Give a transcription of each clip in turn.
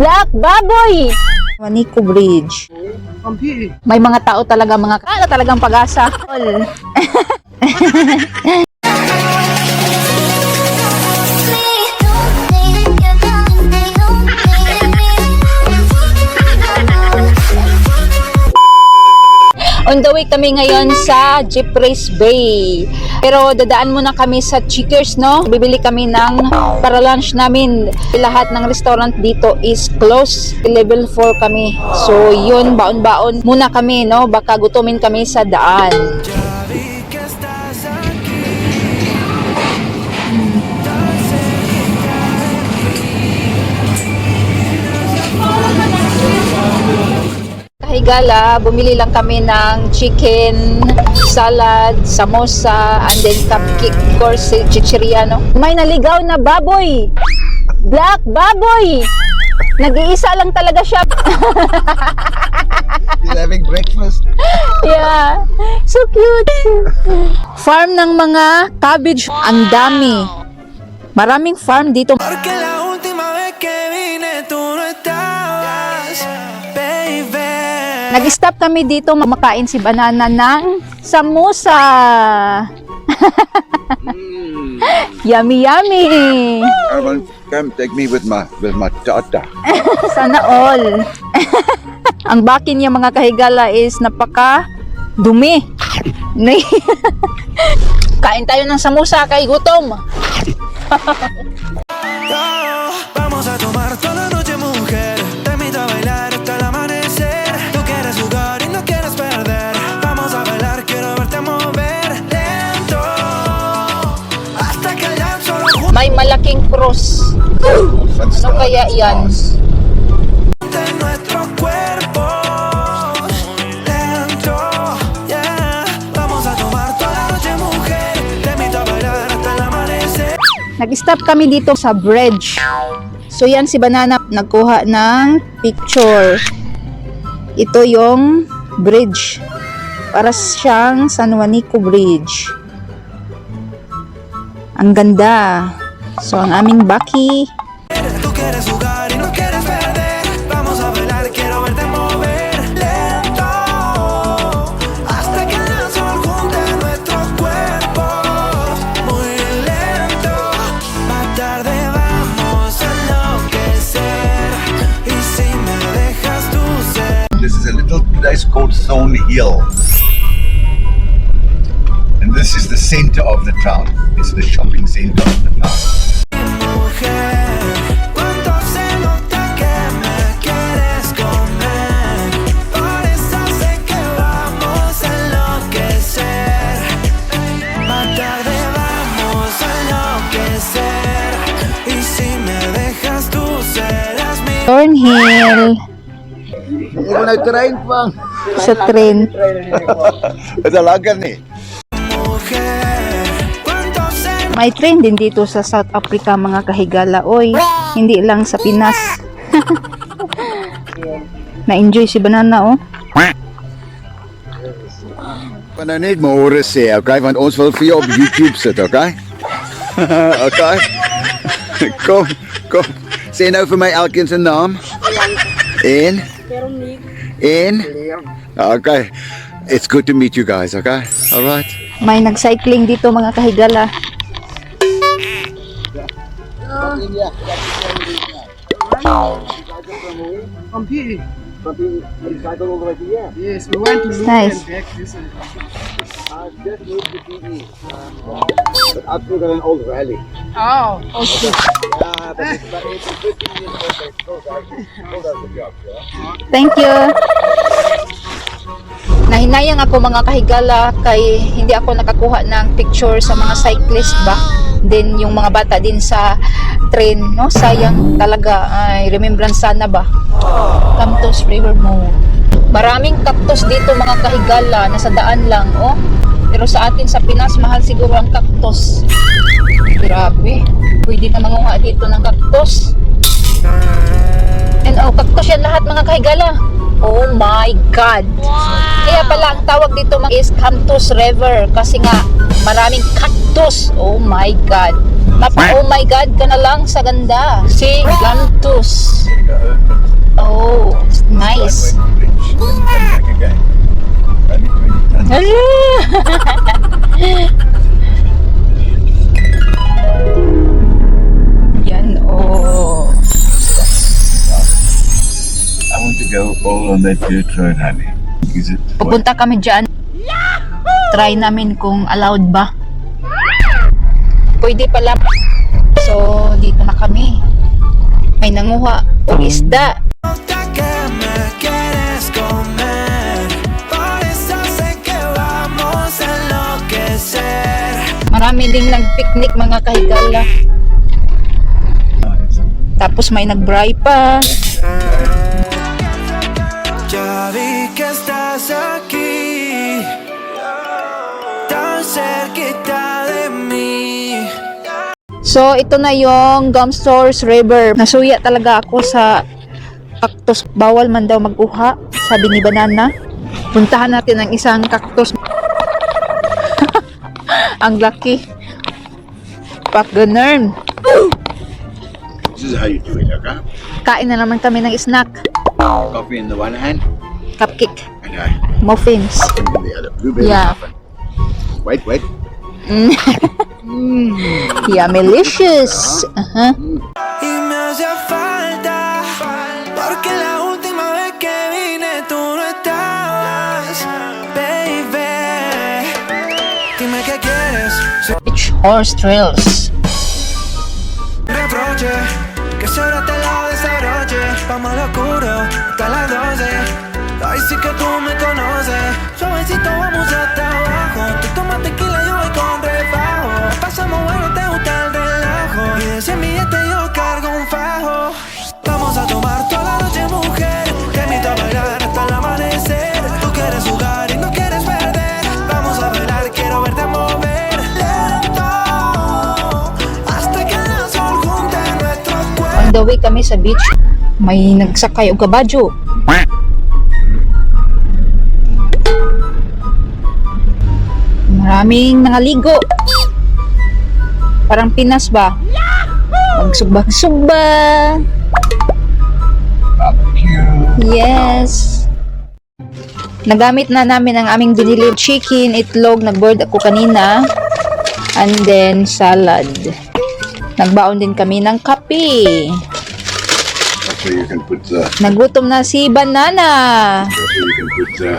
Black Baboy! Manico Bridge. May mga tao talaga, mga talagang pag-asa. On the way kami ngayon sa Jeep Race Bay. Pero dadaan muna kami sa Checkers, no? Bibili kami ng para lunch namin. Lahat ng restaurant dito is closed. Level 4 kami. So, yun, baon-baon muna kami, no? Baka gutumin kami sa daan. Higala, bumili lang kami ng chicken, salad, samosa, and then cupcake, of course, chichirya, no? May naligaw na baboy! Black Baboy! Nag-iisa lang talaga siya. He's having breakfast. Yeah, so cute. Farm ng mga cabbage, ang dami. Maraming farm dito. Porque la última vez que vine tú no estabas, baby. Nag-stop kami dito makain si Banana ng samosa. Yummy, yummy. Come take me with my tata. Sana all. Ang bakin niya mga kahigala is napaka dumi. Kain tayo ng samosa kay gutom. Vamos a tomar toda la noche, mujer. Te invito a bailar hasta el amanecer. Tú quieres jugar y no quieres perder. Vamos a bailar, quiero verte mover lento hasta que el llanto lo May malaking cross. Ano kaya yan? junte en nuestros cuerpos lento, yeah. Vamos a tomar toda la noche, mujer. Te invito a bailar hasta el amanecer. Nag-stop kami dito sa bridge. So yan si Banana nagkuha ng picture. Ito yung bridge. Para siyang San Juanico Bridge. Ang ganda. So ang aming Baki. Tú quieres jugar y no quieres perder. Vamos a bailar, quiero verte mover lento hasta que el sol junte nuestros cuerpos muy lento. Más tarde vamos a enloquecer y si me dejas tú ser. This is a little place called Thorn Hill. And this is the center of the town. It's the shopping center of the town. Mujer, cuánto se nota que me quieres comer. Por eso sé que vamos a enloquecer. Más tarde vamos a enloquecer. Y si me dejas tú serás mi. Thornhill. Ikaw nag-train pang. Sa train. Talaga ni. Mujer, cuánto se May train din dito sa South Africa mga kahigala. Oy, hindi lang sa Pinas. Na-enjoy si Banana, oh. Maar nou net my horen sê, okay? Want ons wil vir jou op YouTube sit, okay? Okay? Kom. Sê nou vir my elkeen se naam. En? Okay. It's good to meet you guys, okay? All right. May nag-cycling dito mga kahigala. From here. Yes, we went to look Nice. and back this way. I've just moved to PE. But I've still got an old rally. Oh, okay. Yeah, but it's 15 years old, but still does the job, yeah? Thank you. Nahinayang ako mga kahigala kay hindi ako nakakuha ng picture sa mga cyclist ba. Then yung mga bata din sa train, no? Sayang talaga. Ay, remembrance sana ba? Camptos River Mall. Maraming cactus dito mga kahigala, nasa daan lang, oh. Pero sa atin sa Pinas, mahal siguro ang cactus. Grabe. Pwede na mangunga dito ng cactus. And oh, cactus yan lahat mga kahigala. Oh my God. Kaya pala ang tawag dito is Camptos River kasi nga maraming cactus. Oh my God. Oh my God ka na lang sa ganda. Si Camptos. Yan, oh. I want to go all on that dirt road, honey. Is it? Pupunta kami dyan. Try namin kung allowed ba. Pwede pala. So, dito na kami. May nanguha o isda. Nota que me quieres comer, por eso sé que vamos a enloquecer. Marami ding nag-picnic mga kahigala. Tapos may nag-braai pa. Ya vi que estás aquí, tan cerquita de mí. So, ito na yung Gum Source River. Nasuya talaga ako sa cactus. Bawal man daw magkuha, sabi ni Banana. Puntahan natin ang isang cactus. Ang laki. Pak ganun. This is how you do it, okay? Kain na naman kami ng snack. Coffee in the one hand Cupcake. and Muffins. in the other. Blueberry Yeah. muffin. Wait. Yummy-licious. Y me hacía falta, porque la última vez que vine tú no estabas, baby. Dime qué quieres, sin Beach horse trails. reproche, que solo te lo desabroche. Vamos al oscuro, hasta las 12. Ay, sí que tú me conoces. Suavecito vamos hasta abajo. Tú tomas tequila, yo voy con refajo. Pasamos bueno, te gusta el relajo. Y de 100 billetes yo cargo un fajo. Vamos a tomar toda la noche, mujer. Te invito a bailar hasta el amanecer. Tú quieres jugar y no quieres perder. Vamos a bailar, quiero verte mover lento, hasta que el sol junte nuestros cuerpos. On the way kami sa beach, may nagsakay og kabadyo. Maraming nangaligo. Parang Pinas ba? Magsubag-suba. Yes. Nagamit na namin ang aming binili chicken, itlog, nag-board ako kanina. And then salad. Nagbaon din kami ng kape. That's where you can put the. Nagutom na si Banana. That's where you can put the.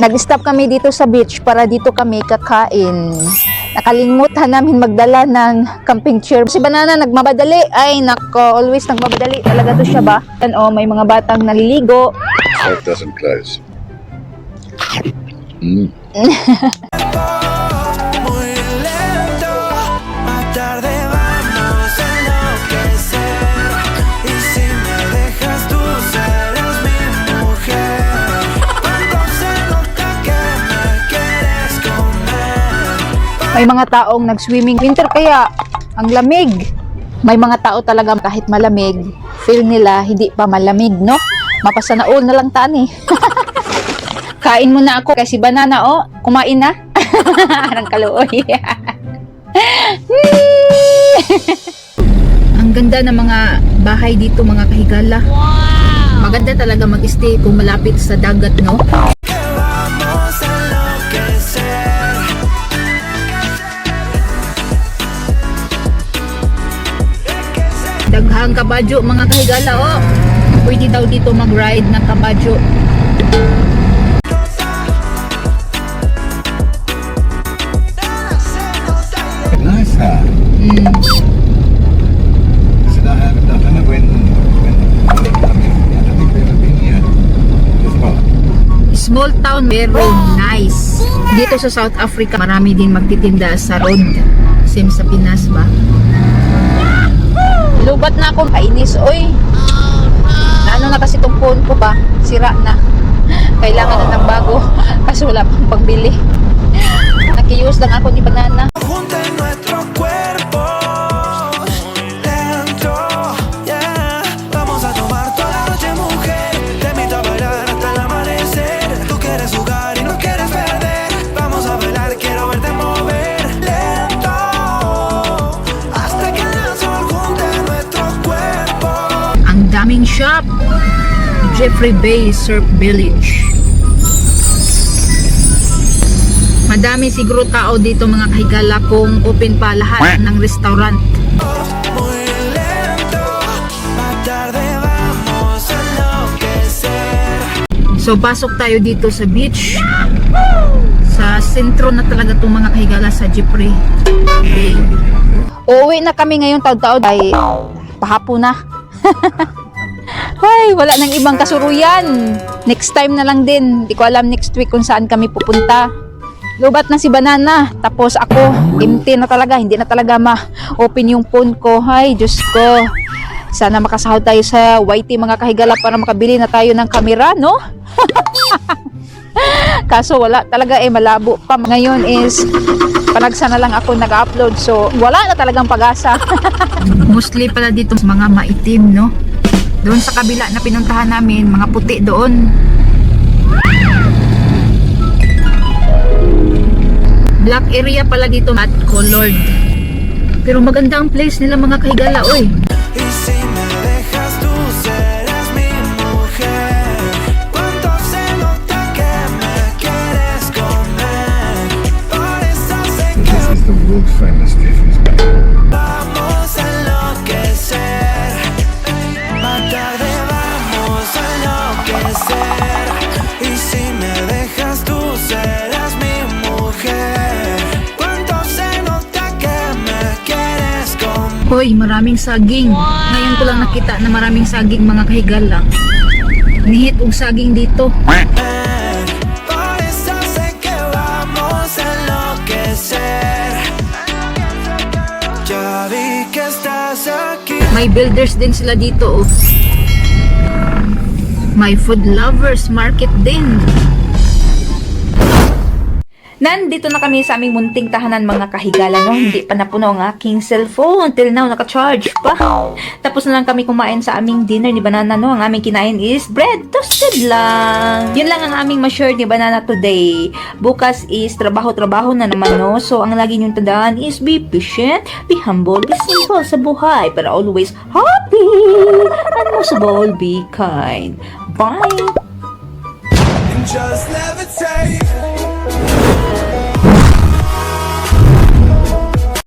Nag-stop kami dito sa beach para dito kami kakain. Nakalimutan namin magdala ng camping chair. Si Banana nagmabadali. Ay nako, always nagmabadali. Talaga to siya ba? Yan oh, may mga batang naliligo. That doesn't close. Muy lento, más tarde vamos a enloquecer. Y si me dejas tú serás mi mujer. Cuando se nota que me quieres comer. May mga taong nag-swimming. Winter kaya, ang lamig. May mga tao talaga kahit malamig, feel nila hindi pa malamig, no? Mapasanaon na lang taan eh. Kain mo na ako kasi Banana, oh. Kumain na. Arang kaluoy. Ang ganda ng mga bahay dito, mga kahigala. Maganda talaga mag-stay kung malapit sa dagat, no? Que vamos a enloquecer. Daghang kabadyo, mga kahigala, oh. Pwede daw dito mag-ride ng kabadyo. Nice, huh? So I haven't done it when I don't think we've ever been here. This part. Small town, pero nice. Dito sa South Africa, marami din magtitinda sa road. Same sa Pinas ba? Lubat na ako, kainis, oy. Ano na kasi itong phone ko ba? Sira na. Kailangan na ng bago kasi wala pang pagbili. Nakiuse lang ako ni Banana. Junten nuestros cuerpos lento, yeah. Vamos a tomar toda la noche, mujer. Te invito a bailar hasta el amanecer. Tú quieres jugar y no quieres perder. Vamos a bailar, quiero verte mover lento, hasta que el sol junte nuestros cuerpos. Ang daming shop. Jeffrey Bay Surf Village. Madami siguro tao dito mga kahigala kung open pa lahat ng restaurant. Muy lento, más tarde vamos a enloquecer. So pasok tayo dito sa beach. Sa sentro na talaga itong mga kahigala sa Jeffrey. Uuwi na kami ngayon taon-taon ay pahapon na. Ay, wala nang ibang kasuruyan. Next time na lang din. Hindi ko alam next week kung saan kami pupunta. Lubat na si Banana. Tapos ako, empty na talaga. Hindi na talaga ma-open yung phone ko. Ay, Diyos ko. Sana makasahod tayo sa YT mga kahigala para makabili na tayo ng kamera, no? Kaso wala talaga malabo pa. Ngayon is panagsa na lang ako nag-upload. So, wala na talagang pag-asa. Mostly pala dito mga maitim, no? Doon sa kabila na pinuntahan namin, mga puti doon. Black area pala dito, matte colored. Pero maganda ang place nila mga kahigala, oy. Y si me dejas tú serás mi mujer. Cuánto se nota que me quieres comer. Por eso sé que This is the world famous Tiffany's bag. vamos a enloquecer. Más tarde vamos a enloquecer. Y si me dejas tú serás mi mujer. Cuánto se nota que me quieres comer. Hoy, maraming saging. Ngayon ko lang nakita na maraming saging mga kahigala. Nihit og saging dito. Por eso sé que vamos a enloquecer. Ya vi que estás aquí. May builders din sila dito, oh. May food lovers market din. Nandito na kami sa aming munting tahanan mga kahigala, no? Hindi pa napuno ang aking cellphone. Till now, naka-charge pa. Tapos na lang kami kumain sa aming dinner ni Banana, no? Ang aming kinain is bread toasted lang. Yun lang ang aming ma-share ni Banana today. Bukas is trabaho-trabaho na naman, no? So, ang lagi niyong tandaan is be patient, be humble, be simple sa buhay, but always happy. And most of all, be kind. Bye! Just levitate.